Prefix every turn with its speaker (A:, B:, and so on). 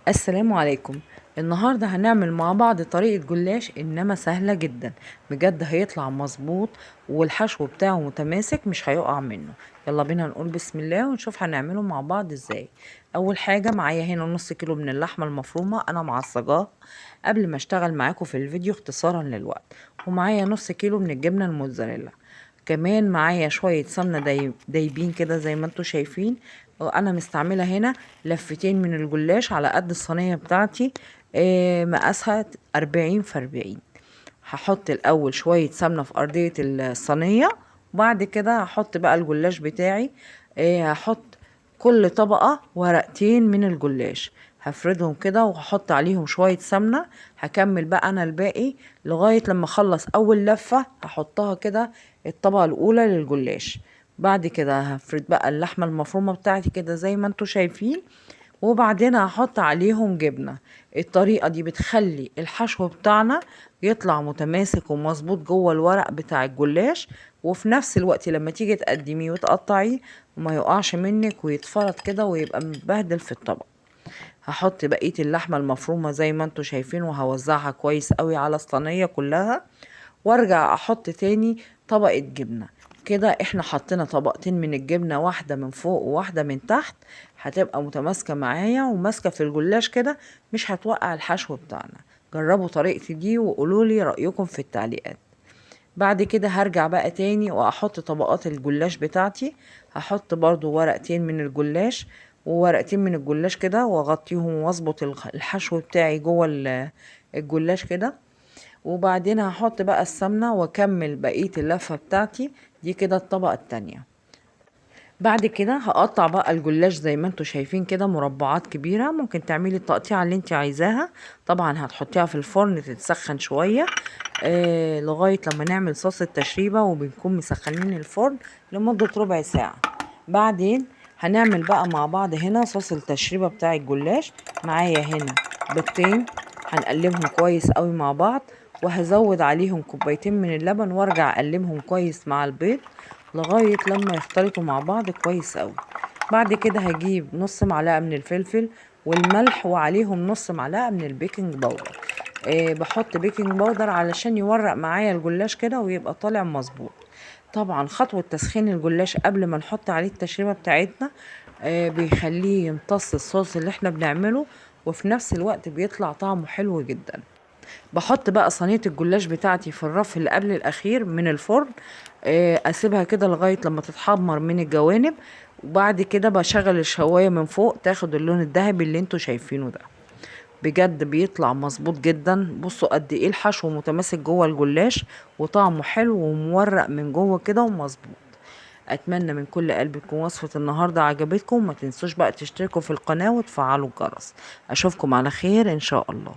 A: السلام عليكم. النهاردة هنعمل مع بعض طريقة جلاش انما سهلة جدا، بجد هيطلع مظبوط والحشو بتاعه متماسك مش هيقع منه. يلا بينا نقول بسم الله ونشوف هنعمله مع بعض ازاي. اول حاجة معايا هنا نص كيلو من اللحمة المفرومة، انا معصجاه قبل ما اشتغل معاكم في الفيديو اختصارا للوقت، ومعايا نص كيلو من الجبنة الموتزاريلا، كمان معايا شوية سمنة دايبين كده زي ما انتوا شايفين. انا مستعملة هنا لفتين من الجلاش على قد الصينية بتاعتي، مقاسها 40 في 40. هحط الاول شوية سمنة في ارضية الصينية، وبعد كده هحط بقى الجلاش بتاعي. هحط كل طبقة ورقتين من الجلاش، هفردهم كده وهحط عليهم شوية سمنة. هكمل بقى انا الباقي لغاية لما اخلص اول لفة، هحطها كده الطبقة الاولى للجلاش. بعد كده هفرد بقى اللحمة المفرومة بتاعتي كده زي ما انتوا شايفين، وبعدين هحط عليهم جبنة. الطريقة دي بتخلي الحشو بتاعنا يطلع متماسك ومظبوط جوه الورق بتاع الجلاش، وفي نفس الوقت لما تيجي تقدميه وتقطعيه وما يقعش منك ويتفرط كده ويبقى متبهدل في الطبق. هحط بقية اللحمة المفرومة زي ما انتوا شايفين وهوزعها كويس قوي على الصينية كلها، وارجع احط تاني طبقة جبنة. كده احنا حطينا طبقتين من الجبنة، واحدة من فوق وواحدة من تحت، هتبقى متماسكة معايا وماسكة في الجلاش كده، مش هتوقع الحشو بتاعنا. جربوا طريقتي دي وقولولي رأيكم في التعليقات. بعد كده هرجع بقى تاني واحط طبقات الجلاش بتاعتي. هحط برضو ورقتين من الجلاش وورقتين من الجلاش كده، واغطيهم واظبط الحشو بتاعي جوه الجلاش كده. وبعدين هحط بقى السمنة واكمل بقية اللفة بتاعتي دي كده الطبقة التانية. بعد كده هقطع بقى الجلاش زي ما انتوا شايفين كده مربعات كبيرة، ممكن تعملي التقطيعة اللي انت عايزاها. طبعا هتحطيها في الفرن تتسخن شوية، لغاية لما نعمل صوص التشريبة، وبنكون مسخنين الفرن لمدة ربع ساعة. بعدين هنعمل بقى مع بعض هنا صوص التشريبة بتاع الجلاش. معايا هنا بيضتين هنقلبهم كويس قوي مع بعض، وهزود عليهم كوبايتين من اللبن وارجع اقلبهم كويس مع البيض لغاية لما يختلطوا مع بعض كويس قوي. بعد كده هجيب نص معلقة من الفلفل والملح وعليهم نص معلقة من ال baking powder. بحط baking powder علشان يورق معايا الجلاش كده ويبقى طالع مظبوط. طبعا خطوة تسخين الجلاش قبل ما نحط عليه التشريبة بتاعتنا، بيخليه يمتص الصوص اللي احنا بنعمله، وفي نفس الوقت بيطلع طعمه حلو جدا. بحط بقى صينية الجلاش بتاعتي في الرف اللي قبل الأخير من الفرن، أسيبها كده لغاية لما تتحمر من الجوانب، وبعد كده بشغل الشواية من فوق تاخد اللون الذهبي اللي انتوا شايفينه ده. بجد بيطلع مظبوط جدا. بصوا قد ايه الحشو متماسك جوه الجلاش وطعمه حلو ومورق من جوه كده ومظبوط. اتمنى من كل قلبي تكون وصفة النهاردة عجبتكم، وما تنسوش بقى تشتركوا في القناة وتفعلوا الجرس. اشوفكم على خير ان شاء الله.